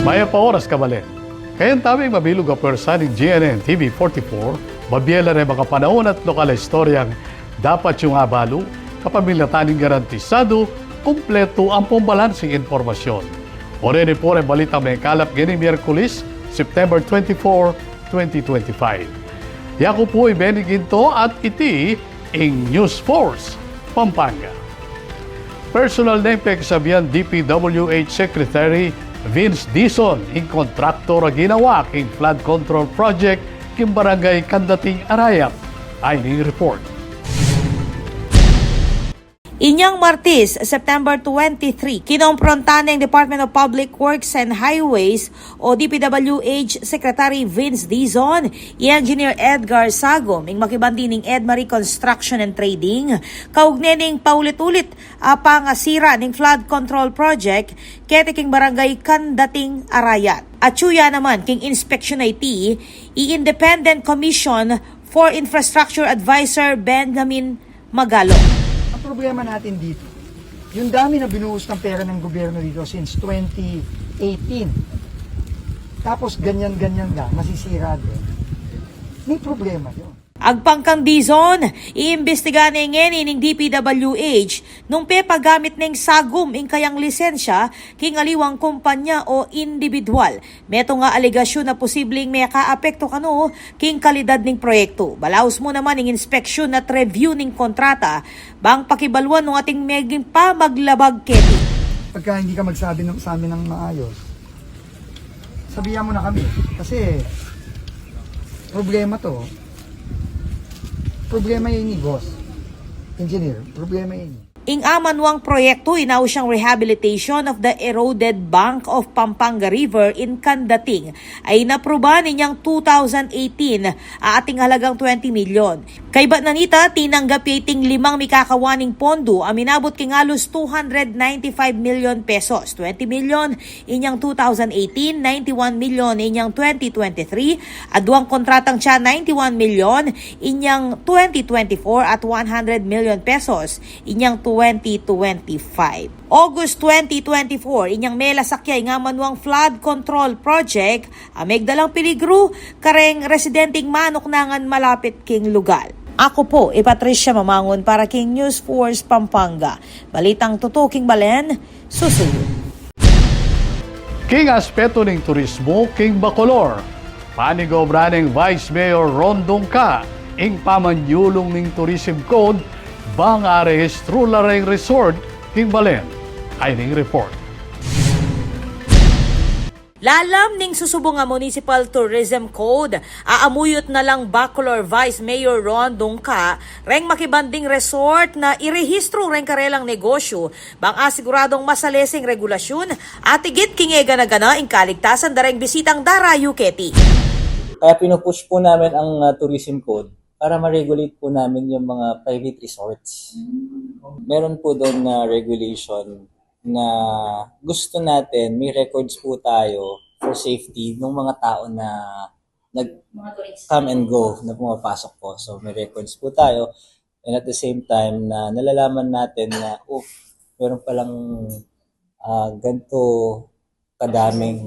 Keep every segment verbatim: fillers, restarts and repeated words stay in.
Mayap a oras, kabalen. Kayang tawing mabilug a pwersa ning G N N T V forty-four, mabie la reng makapanaun at lokal a istoryang dapat yung abalu, kapamilatan ning garantisadu, kumpletu ampong balansing impormasyon. O reni pu reng balitang mekalap ngeni Miyerkules, September twenty-four, twenty twenty-five. Yaku pu i Benny Ginto at iti ing News Force Pampanga. Personal neng peksabian D P W H Secretary Vince Dizon ing kontraktor a ginawa king flood control project king Barangay Candating, Arayat. Ayni ing report. Inyang Martes, September twenty-three, kinompronta neng Department of Public Works and Highways o D P W H Secretary Vince Dizon i Engineer Edgar Sagum ing makibandi ning Edmarie Construction and Trading kaugne ning paulit-ulit a pangasira ning flood control project keti king Barangay Candating, Arayat. Atyu ya naman king inspeksyon a iti i Independent Commission for Infrastructure Advisor Benjamin Magalong. Ang problema natin dito, yung dami na binuhos ng pera ng gobyerno dito since twenty eighteen. Tapos ganyan-ganyan lang, masisira din. May problema yun. Agpang kang Dizon, iimbestiga ne ngeni ning D P W H nung pepagamit neng Sagum ing kayang lisensya king aliwang kumpanya o indibidwal. Metung a alegasyun a posibleng mekaapektu kanu king kalidad ning proyektu. Balaus mu naman ing inspeksyun at review ning kontrata bang pakibaluan nung ating meging pamaglabag keti. Pagka hindi ka magsabi ng, sa amin ng maayos, sabihan mo na kami. Kasi problema to. Problema yan ni boss. Engineer, problema yan. Ing amanuang proyektu, inaus yang rehabilitation of the eroded bank of Pampanga River in Candating, a inaprubahan inyang two thousand eighteen a ating halagang twenty milyon. Kaybat na nita, tinanggap ya iting limang mikakawaning pondu a minabut king alus two hundred ninety-five million pesos, twenty million inyang two thousand eighteen, ninety-one million inyang twenty twenty-three, at duang kontratang tsa ninety-one million inyang twenty twenty-four at one hundred million pesos inyang twenty twenty-five. August twenty twenty-four, inyang melasakya ing amanuang flood control project a megdalang peligru kareng residenteng manuknangan malapit king lugal. Aku pu i Patricia Mamangun para king News Force Pampanga. Balitang tutu king balen, susuyu. King aspetu ning turismu king Bacolor, panigobra neng Vice Mayor Ron Dungca ing pamanyulung ning Tourism Code bang arehistru la reng resort king balen. Ayni ing report. Lalam ning susubung a Municipal Tourism Code, aamuyut na lang Bacolor Vice Mayor Ron Dungca reng makibanding resort na irehistru reng karelang negosyu bang asiguradung masalese ing regulasyun at igit king e gana-gana ing kaligtasan da reng bisitang darayu keti. Kaya pinupush po namin ang, ah, Tourism Code para ma-regulate po namin yung mga private resorts. Meron po doon na regulation na gusto natin may records po tayo for safety ng mga tao na nag Mga turista. Come and go na pumapasok po. So may records po tayo, and at the same time na nalalaman natin na, oh, meron palang, ah, ganito kadaming,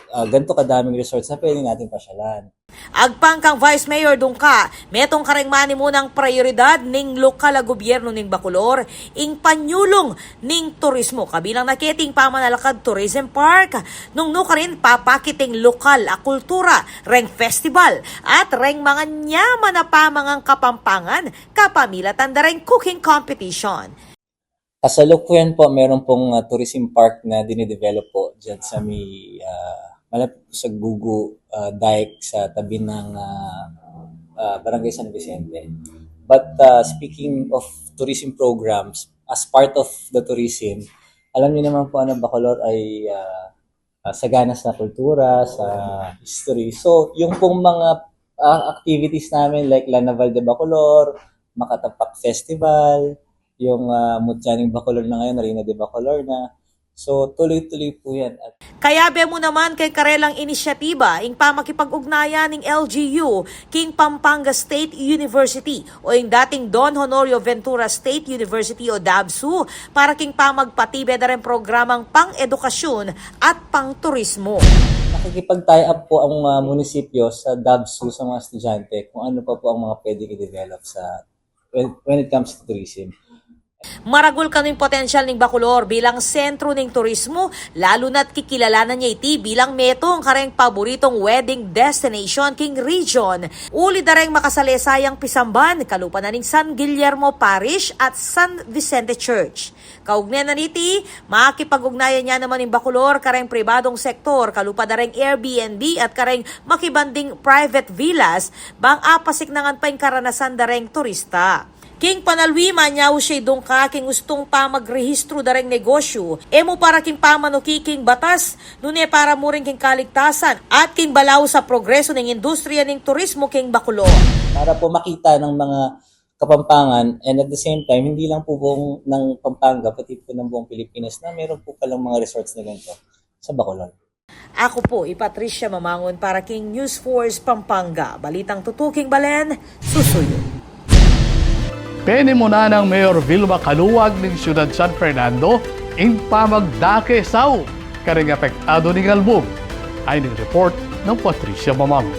ah, ganito kadaming resorts na pwede nating pasyalan. Agpang kang Vice Mayor Dungca, metung kareng manimunang prayoridad ning lokal a gobyernu ning Bacolor ing panyulung ning turismu, kabilang na keti ing pamanalakad tourism park, nung nukarin papakit ing lokal a kultura reng festival at reng manganyaman a pamangan Kapampangan kapamilatan da reng cooking competition. Kasalukuyan po, meron pong, ah, tourism park na dinidevelop po dyan sa may, ah, malapit po sa Gugu, ah, Dike sa tabi ng, ah, ah, Barangay San Vicente. But, ah, speaking of tourism programs, as part of the tourism, alam niyo naman po, ano, Bacolor ay, ah, ah, sagana sa kultura, sa history. So, yung pong mga, ah, activities namin like Lanaval de Bacolor, Makatapak Festival, yung, ah, Mutya ning Bacolor na ngayon, Reina de Bacolor na. So, tuloy-tuloy po yan. At kayabe mu naman keng karelang inisyatiba ing pamakipag-ugnayan ning L G U king Pampanga State University o ing dating Don Honorio Ventura State University o DAVSU para king pamagpatibe da ring programang pang-edukasyun at pang-turismo. Nakikipag-tie up po ang, ah, munisipyo sa DAVSU sa mga estudyante kung ano pa po ang mga pwedeng i-develop sa, when, when it comes to tourism. Maragul kanu ing potensyal ning Bacolor bilang sentru ning turismo, lalu na't kikilalanan ya iti bilang metung kareng paboritong wedding destination king region. Uli da reng makasalesayang pisamban, kalupa na ning San Guillermo Parish at San Vicente Church. Kaugne na niti, makipag-ugnayan ya naman ing Bacolor kareng pribadong sektor, kalupa da reng Airbnb at kareng makiban ding private villas, bang apasiknangan pa ing karanasan da reng turista. King panalwi, manyaus ya idungka king ustung pamagrehistru da reng negosyu. E mu para king pamanuki king batas, nune para mu rin king kaligtasan at king balaus a progresu ning industriya ning turismo king Bacolor. Para po makita ng mga Kapampangan, and at the same time, hindi lang po buong ng Pampanga, pati po ng buong Pilipinas na meron po palang mga resorts na ganito sa Bacolor. Aku pu i Patricia Mamangun para king News Force Pampanga. Balitang tutuking balen, susuyu. Penimunan nang Mayor Vilma Caluag ning Siyudad San Fernando ing pamagdake saup karing apektadu ning albug. Ayni ing report nang Patricia Mamangun.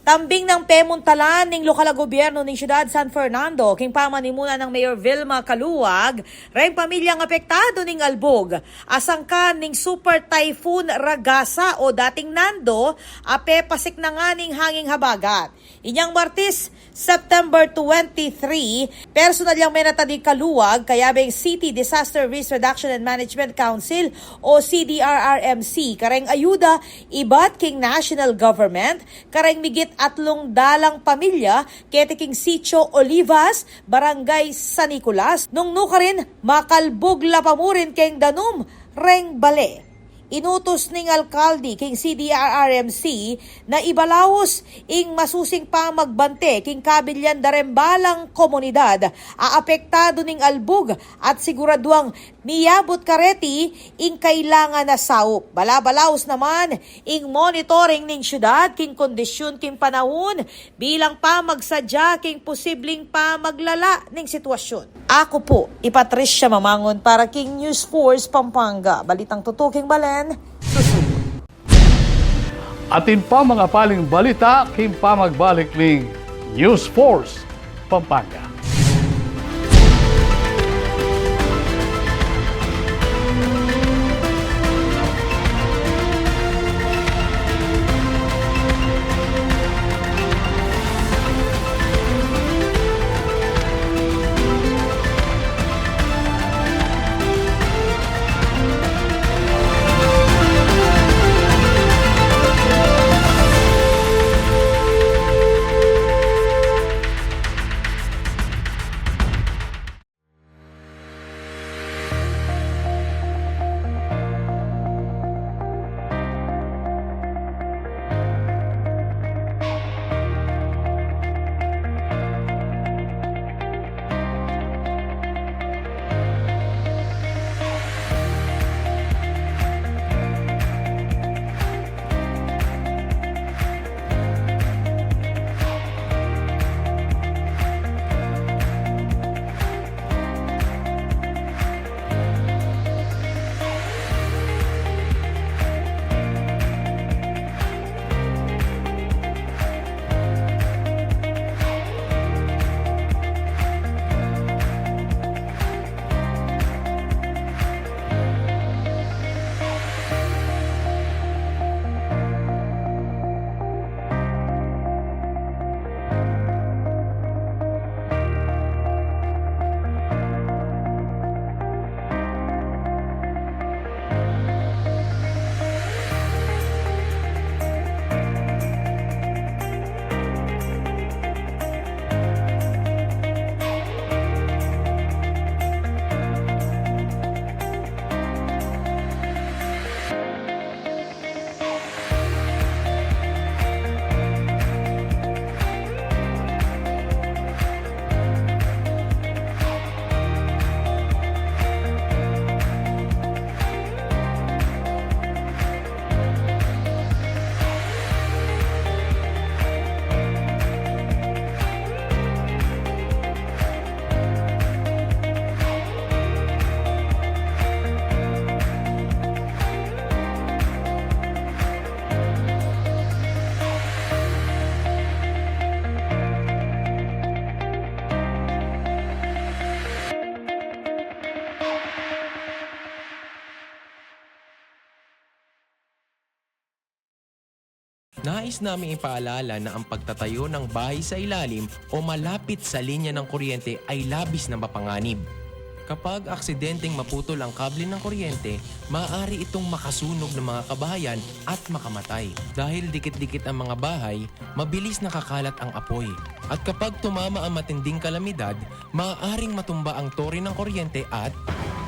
Tambing nang pemuntalan ning lokal a gobyerno ning Siyudad San Fernando king pamanimuna nang Mayor Vilma Caluag reng pamilyang apektadu ning albug a sangkan ning Super Typhoon Ragasa o dating Nando a pepasik na ngana ning hanging habagat. Inyang Martes, September twenty-three, personal yang menatad i Caluag kayabe ing City Disaster Risk Reduction and Management Council o C D R R M C kareng ayuda ibat king national government kareng migit atlung dalang pamilya keti king Sitio Olivas, Barangay San Nicolas, nung nukarin makalbug la pa mu rin keng danum reng bale. Inutus ning alkalde king C D R R M C na ibalaus ing masusing pamagbante king kabilyan da reng balang komunidad a apektadu ning albug at siguraduang miyabut kareti ing kailangan a saup. Balabalaus naman ing monitoring ning syudad king kondisyun king panaun bilang pamagsadya king posibling pamaglala ning sitwasyun. Aku pu i Patricia Mamangun para king News Force Pampanga. Balitang tutuking balen, susuyu. Atin pang mangapaling balita king pamagbalik ning News Force Pampanga. Nais naming ipaalala na ang pagtatayo ng bahay sa ilalim o malapit sa linya ng kuryente ay labis na mapanganib. Kapag aksidenteng maputol ang kable ng kuryente, maaari itong makasunog ng mga kabahayan at makamatay. Dahil dikit-dikit ang mga bahay, mabilis nakakalat ang apoy. At kapag tumama ang matinding kalamidad, maaaring matumba ang tore ng kuryente at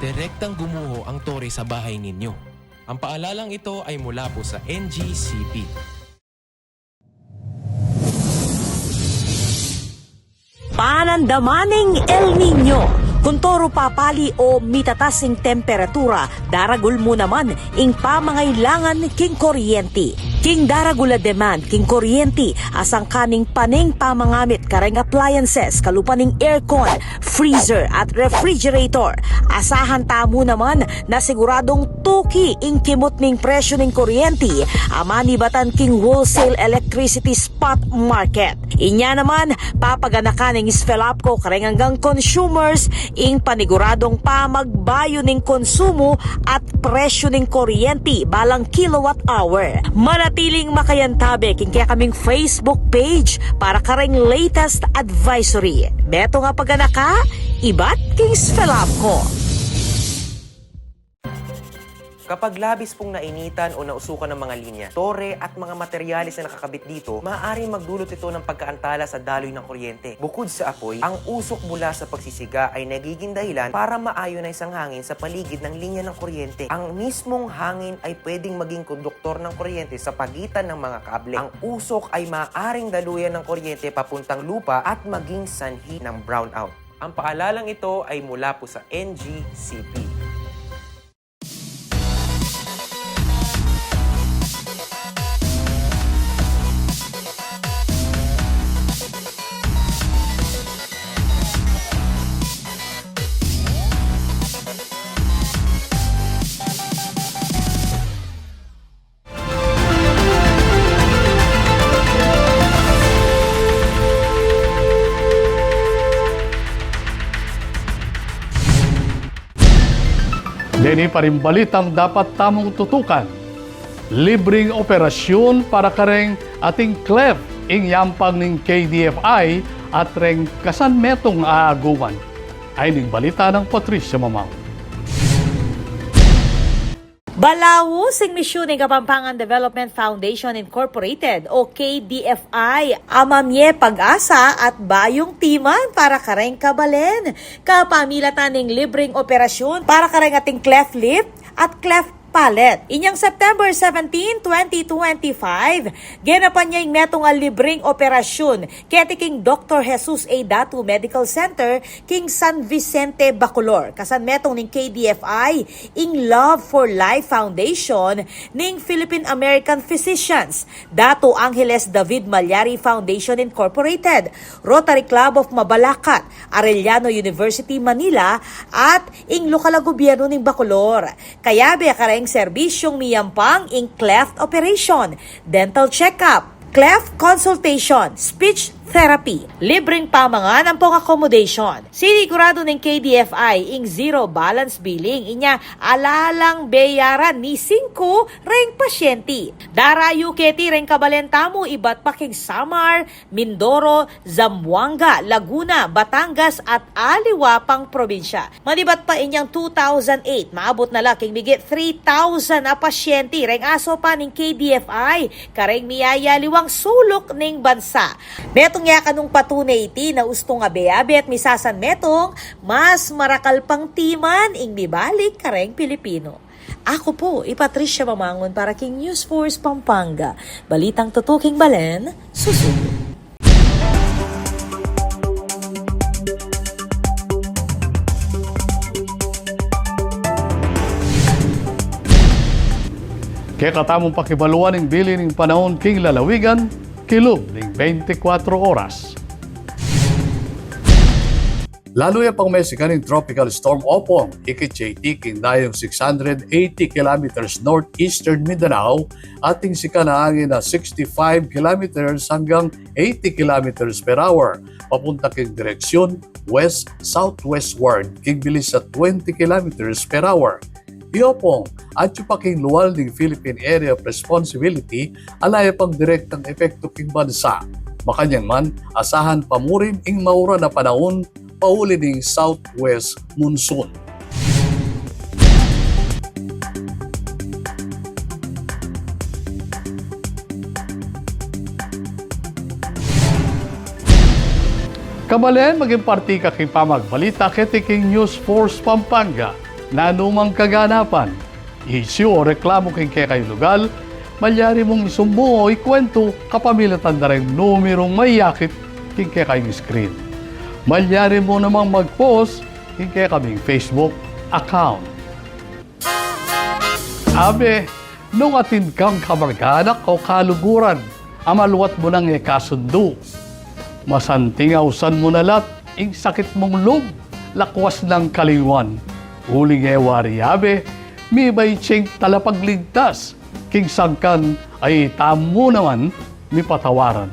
direktang gumuho ang tore sa bahay ninyo. Ang paalalang ito ay mula po sa N G C P. Panandaman ning El Niño. Kuntoro papali o mitatas ing temperatura, daragul mu naman ing pamangailangan king kuryenti. King daragul a demand king kuryenti, asangka ning pane ing pamangamit kareng appliances, kalupa ning aircon, freezer at refrigerator. Asahan tamu naman na siguradung tuki ing kimut ning presyu ning kuryenti a manibatan king wholesale electricity spot market. Inya naman, papaganakan ning SFELAPCO kareng anggang consumers ing paniguradung pamagbayu ning konsumu at presyu ning kuryenti balang kilowatt hour. Manatiling makayantabe king kekaming Facebook page para kareng latest advisory. Metung a paganaka, ibat king SFELAPCO. Kapag labis pong nainitan o nausukan ng mga linya, tore at mga materyales na nakakabit dito, maaaring magdulot ito ng pagkaantala sa daloy ng kuryente. Bukod sa apoy, ang usok mula sa pagsisiga ay nagiging dahilan para ma-ionize ang hangin sa paligid ng linya ng kuryente. Ang mismong hangin ay pwedeng maging konduktor ng kuryente sa pagitan ng mga kable. Ang usok ay maaaring daluyan ng kuryente papuntang lupa at maging sanhi ng brownout. Ang paalalang ito ay mula po sa N G C P. Deni pa ring balitang dapat tamung tutukan. Libreng operasyun para kareng ating cleft ing yampang ning K D F I at reng kasanmetung a aguman. Ayni ing balita nang Patricia Mamao. Balaus ing misyun ning Kapampangan Development Foundation Incorporated o K D F I a mamie pag-asa at bayung timan para kareng kabalen kapamilatan ning libreng operasyun para kareng ating cleft lip at cleft palate. Inyang September seventeen, twenty twenty-five, genapan ya ing metung a libreng operasyun keti king Doktor Jesus A. Datu Medical Center king San Vicente, Bacolor. Kasanmetung ning K D F I ing Love for Life Foundation ning Philippine American Physicians, Datu Angeles David Malyari Foundation Incorporated, Rotary Club of Mabalacat, Arellano University, Manila, at ing lokal a gobyerno ning Bacolor. Kayabe kareng serbisyung miyampang ing cleft operation, dental check-up, cleft consultation, speech therapy, libreng pamangan ampong accommodation. Sinigurado ning K D F I ing zero balance billing, inya ala lang beyaran ni singku reng pasyenti. Darayu keti reng kabalen tamu ibat pa king Samar, Mindoro, Zamboanga, Laguna, Batangas, at aliwa pang probinsya. Manibat pa inyang two thousand eight, maabut na la king migit three thousand a pasyenti reng asopan ning K D F I kareng miyayaliwang suluk ning bansa. Metung ya kanung patune iti na ustung abe-abe at misasanmetung mas marakal pang timan ing mibalik kareng Pilipino. Aku pu i Patricia Mamangun para king News Force Pampanga. Balitang tutuking balen, susuyu. Kekatamung pakibaluan ing bili ning panaun king lalawigan, kilub ning beintikwatro oras. Lalu ya pang mesikan ing Tropical Storm Opong, ikit ya iti king dayung six hundred eighty kilometers northeastern Mindanao, at ing sikan a angin a sixty-five kilometers hanggang eighty kilometers per hour, papunta king direksyun west-southwestward, king bilis a twenty kilometers per hour. Iya pung atyu pa king lual ning Philippine Area of Responsibility, ala ya pang direktang epektu king bansa. Makanyan man, asahan pa mu rin ing mauran a panaun pauli ning southwest monsoon. Kabalen, maging parti ka king pamagbalita keti king News Force Pampanga. Nanu mang kaganapan, isyu o reklamu king kekayung lugal, malyari mung isumbung o ikuwentu kapamilatan da reng numerung mayakit king kekayung screen. Malyari mu namang mag-post king kekaming Facebook account. Abe, nung atin kang kamag-anak o kaluguran a maluat mu nang e kasundu, masanting ausan mu na lat ing sakit mung lub, lakwas nang kalingwan. Uling e wari abe, mibait ya ing talapagligtas king sangkan a ita mu naman mipatawaran.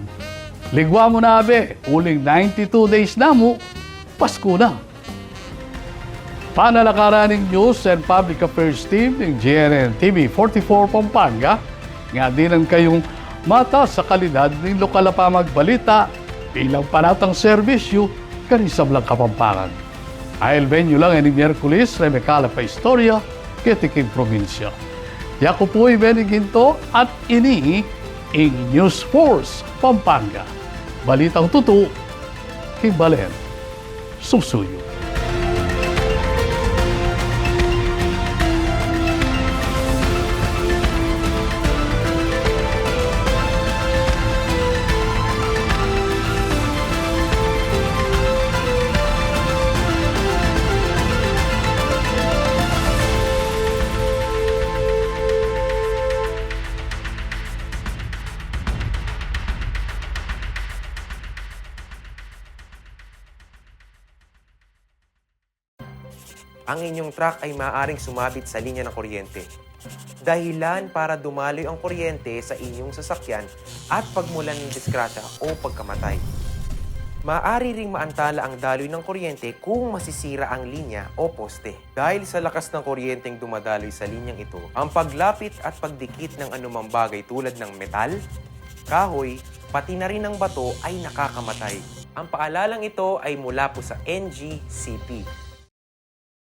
Ligwa mu na abe, uling ninety-two days na mu, Pasku na. Panalakaran ning News and Public Affairs Team ning G N N T V forty-four Pampanga, nga dinan kayung matas a kalidad ning lokal a pamagbalita bilang panatang serbisyu karing sablang Kapampangan. Ailben yu la ngeni Miyerkules, remekala pa istorya keti king probinsya. Yaku pu i Benny Ginto at ini ing News Force Pampanga. Balitang tutu king balen. Susuyu. Ang inyong truck ay maaaring sumabit sa linya ng kuryente. Dahilan para dumaloy ang kuryente sa inyong sasakyan at pagmulan ng disgrasya o pagkamatay. Maaari ring maantala ang daloy ng kuryente kung masisira ang linya o poste. Dahil sa lakas ng kuryenteng dumadaloy sa linyang ito, ang paglapit at pagdikit ng anumang bagay tulad ng metal, kahoy, pati na rin ang bato ay nakakamatay. Ang paalalang ito ay mula po sa N G C P.